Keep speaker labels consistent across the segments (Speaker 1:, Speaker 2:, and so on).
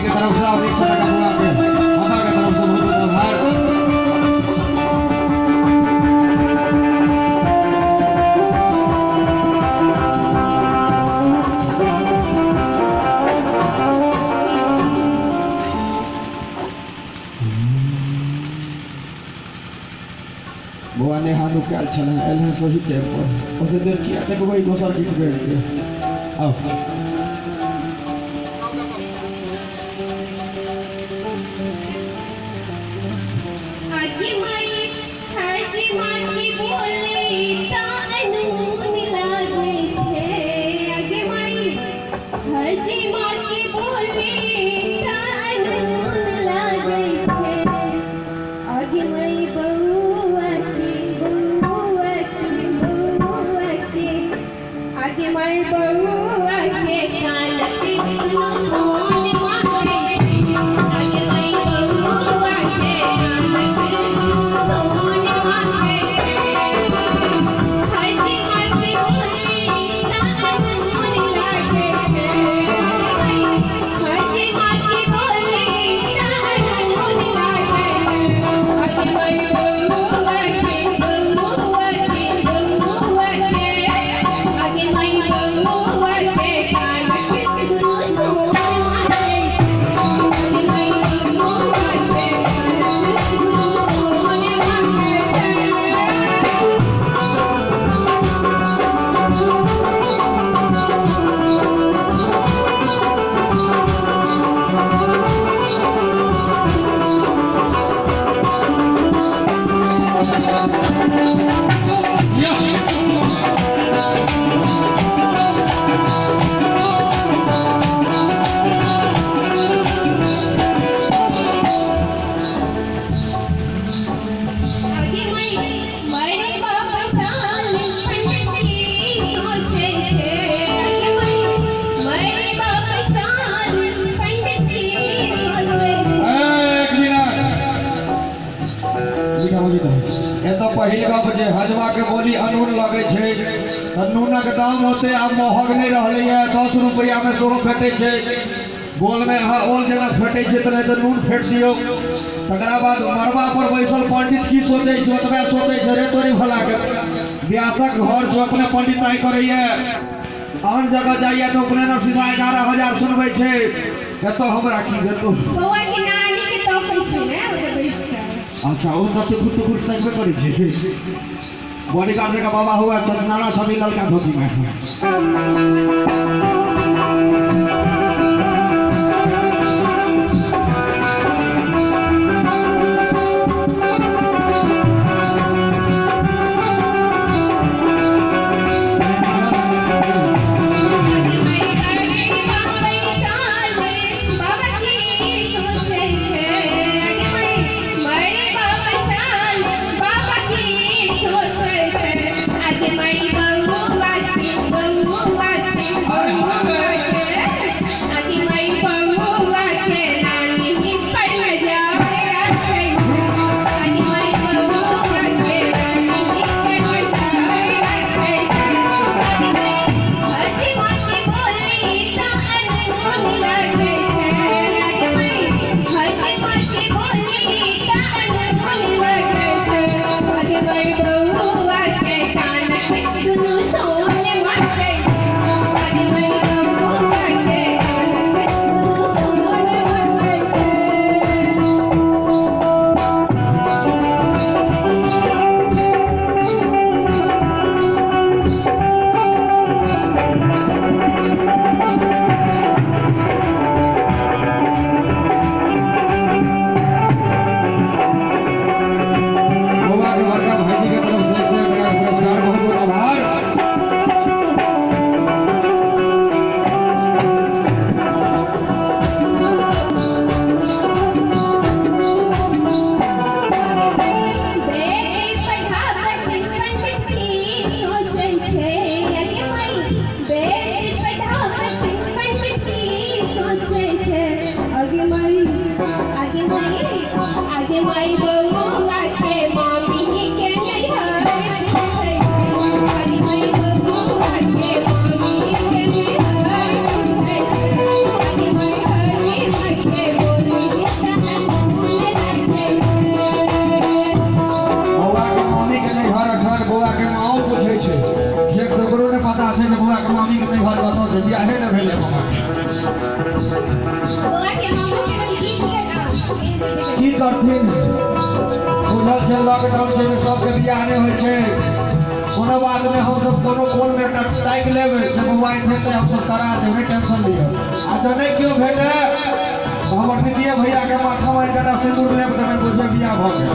Speaker 1: के तरफ से और 100 टका बउआ के पापा के तरफ से बहुत बहुत आभार। बौआ नेहा नुकायल छलै, आयल हँ सही टाइम पर। ओते देर किया देखबै, दोसर गीत गाबि के आउ।
Speaker 2: आगे माई हाजी माँ की बोली ता अनून लागै छै। आगे माई हाजी माँ की बोली ता अनून लागै छै। आगे माई बउआ के बउआ के बउआ के आगे माई बउआ के कान के दुनू सोन मांगै छै। आगे माई बउआ के कान के दुनू सोन मांगै छै। हाजी माँ के बोली ता अनून लागै छै। आगे माई हाजी माँ के बोली ता अनून लागै छै। आगे माई बउआ के बउआ के बउआ के आगे माई बउआ के कान के दुनू सोन मांगै छै। आगे माई बउआ के कान के दुनू सोन मांगै छै। आगे माई मारे बाप साल पंडित की सोचे छे। आगे माई मारे बाप साल पंडित की सोचे छे।
Speaker 1: एक मिनट लिखा मुझे कहो। एतऽ पहिल गप जे हजमा के बोली अनून लगै छै तऽ नूनक दाम होते आब महग नहि रहलैए, 10 रुपैआ में सेहो भेटै छै। बोल में अहाँ ओल जेना फेटै छै तऽ नहि तऽ नून फेट दियौ। तकरा बाद मरबा पर बैसल पंडित की सोचै छै, ओतबे सोचै छै रे तोरी भला के व्यासक घर छै, अपने पंडिताइ करैए। आन जगह जाइए तऽ उपनयनक सीधा 11,000 सुनबै छै, एतऽ हमरा की भेटौ।
Speaker 2: बउआ के नानी के तकै छै ने ओतऽ बैस कऽ।
Speaker 1: अच्छा, ओ सब टुकुर टुकुर तकबे करै छै। बॉडीगार्ड जकाँ बाबा हुआ नाना छथिन ललका धोती में।
Speaker 2: आगे माई बड़े बाप साल बाबा की सोचै छै। आगे माई बड़े बाप साल बाबा की सोचै छै। आगे माई बउआ के बउआ के बउआ के आगे माई बउआ के नानी पर नजर राखै छै। आगे माई बउआ के नानी पर नजर राखै छै। आगे माई हाजी माँ के बोली ता अनून लागै छै। आगे माई हाजी माँ के बोली ता अनून लागै छै। आगे माई बउआ के कान के दुनू सोन मांगै छै। आगे माई बउआ के कान के दुनू सोन मांगै छै।
Speaker 1: बउआ के बड़का भाईजी के तरफ से 100 टका पुरस्कार, बहुत बहुत आभार।
Speaker 2: बेटी पढ़ाबत पंडित की सोचै छै। आगे माई बेटी पढ़ाबत पंडित की सोचै छै। आगे माई आगे माई आगे माई बउआ के मामी के नैहर पूछै छै। आगे माई बउआ के मामी के नैहर पूछै छै। आगे माई हाजी माँ के
Speaker 1: छै, बियाहे नहि भेलै मामा के।
Speaker 2: बौआ के मामो के कनि गीत छै ना।
Speaker 1: की करथिन, बुझल छै लॉकडाउन छै, सबके बियाह नहि होइ छै। कोनो बात नहि, हमसब कोनो कोनमे एकटा ताकि लेबै जे बौआ हेतै, हमसब करा देबै, टेंशन लिअ। आ जँ नहि केओ भेटै तऽ हमर दीदीए भैयाके माथा मारि कऽ सिन्दूर लेप देबै, बुझबै बियाह भऽ गेल।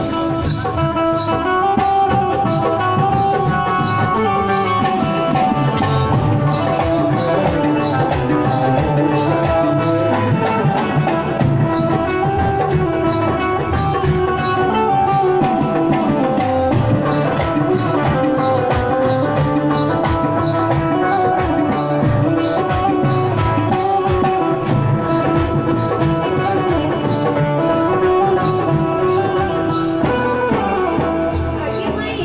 Speaker 2: आगे माई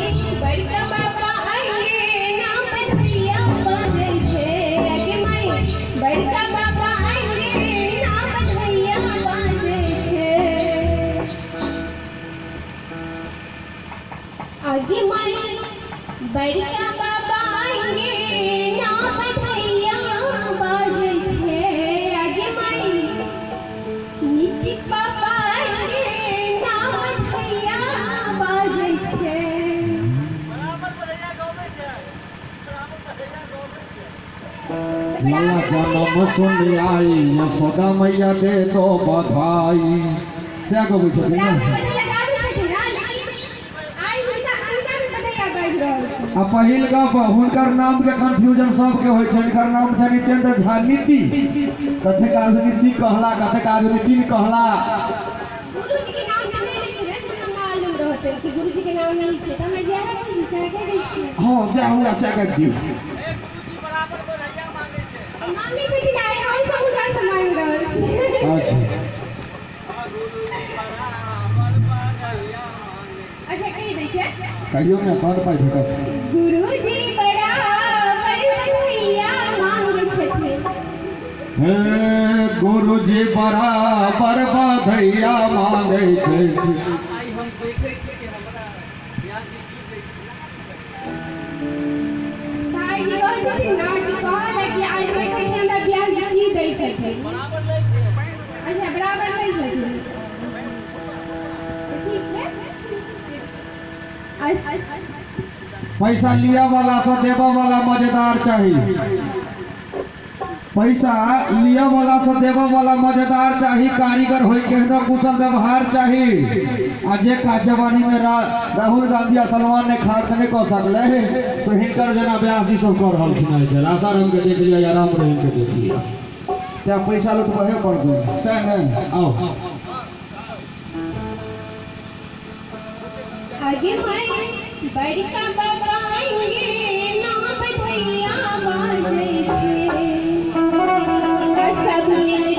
Speaker 2: बड़का बाबा आएंगे ना बधैया बाजै छै। आगे माई बड़का बाबा आएंगे ना बधैया बाजै छै। आगे माई बड़का बाबा आएंगे ना बधैया बाजै छै। आगे माई नीतिक पापा आएंगे ना बधैया बाजै छै।
Speaker 1: लाला जनम सुन आई यशोदा मैया दे दो बधाई, सएह गबै छथिन ने?
Speaker 2: बराबर बधैया गाबै छथिन ना, लेकिन आइ हुनका अंगना मे बधैया बाजि रहल छै।
Speaker 1: आ पहिल गप, हुनकर नाम के कंफ्यूजन सबके होइ छै। हिनकर नाम छै नितेंद्र झा नीति, कतेक आदमी नीति कहला, कतेक आदमी नितिन कहला।
Speaker 2: गुरुजी के नाम तऽ नहि लै छै ने, तऽ हमरा मालूम रहतै कि गुरुजी के नाम ई छै, तऽ हमरा ज्यादा बुझै छै, कहि दै छियै।
Speaker 1: हँ, जा हुआ सएह कहि दियौ।
Speaker 2: मांगै छथिन आइ, हम सब हुनका से मांगि रहल छी।
Speaker 1: अच्छा
Speaker 2: अच्छा, कहि दै छियै।
Speaker 1: कहियौ ने, तहन पाइ भेटत।
Speaker 2: गुरुजी बराबर बधैया मांगै छथिन।
Speaker 1: हे गुरुजी बराबर बधैया मांगै छै।
Speaker 3: आइ हम देखै छी कि हमरा व्यास जी की दै छथिन।
Speaker 2: भाईजी कहै छथिन ना कि कहल कि आइ देखै छी हमरा व्यास जी की दै छथिन।
Speaker 3: बराबर लै छै।
Speaker 2: अच्छा, बराबर लै छथिन तऽ ठीक छै।
Speaker 1: पैसा लिअ वाला से देबऽ वाला मजेदार चाही। पैसा लिअ वाला से देबऽ वाला मजेदार चाही, कारीगर होय, केहनो कुशल व्यवहार चाही। आ जे काज जवानी में राहुल गांधी आ सलमान ने खा नहि कऽ सकलै, से हिनकर जेना व्यास जी सब कऽ रहलखिन आइ काल्हि। आसाराम के देख लिअ या राम रहीम के देख लिअ, तेँ पैसा लुटबहे पड़तै, सएह ने? आउ।
Speaker 2: आगे माई बड़का बाबा आएंगे ना बधैया बाजै छै। सब मिल